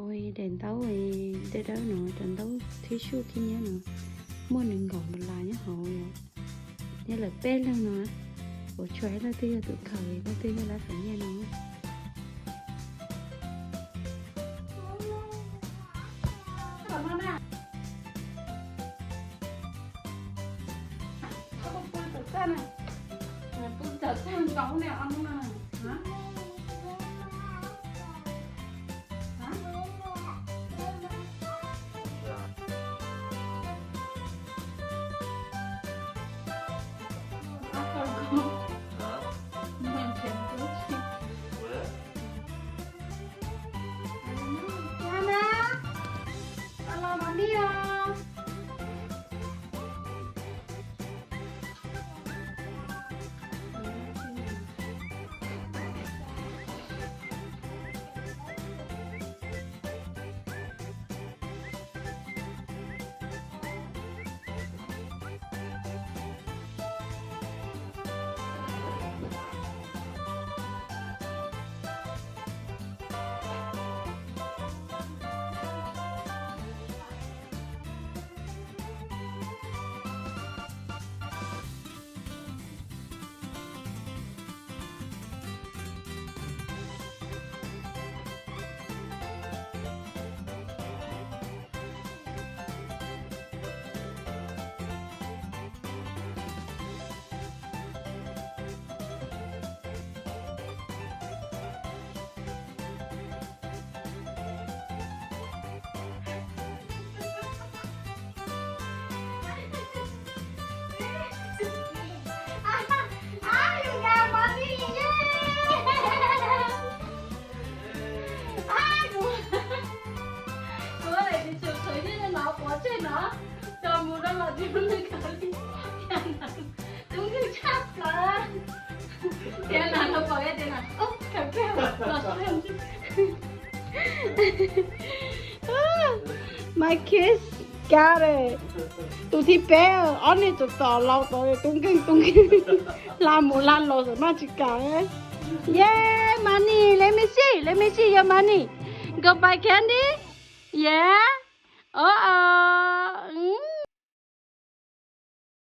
Daim ntaub dawb dawb no, cov ntaub thib suj thib nyab no, muaj nees nkaum dollar nyob hauv. Nyob lawm peb leeg no, ua tshua ib leeg twg yog tus khaws, leej twg yog lab qhov nyiaj no. Kuv ua daim tis tswm qhwv nyob no pov tseg no, tso mus rau los tsis ua li kawg li. Tub nkeeg tshaj plaws. Tias nas los pom tias nas, khaws peb los. My kids got it. Tus thib peb, ob niag txom txom laus tod, tub nkeeg tub nkeeg, hla mus hla los xam maj tsis kam. Yeah, money, let me see, let me see your money. Go buy candy. Yeah. Uh-oh.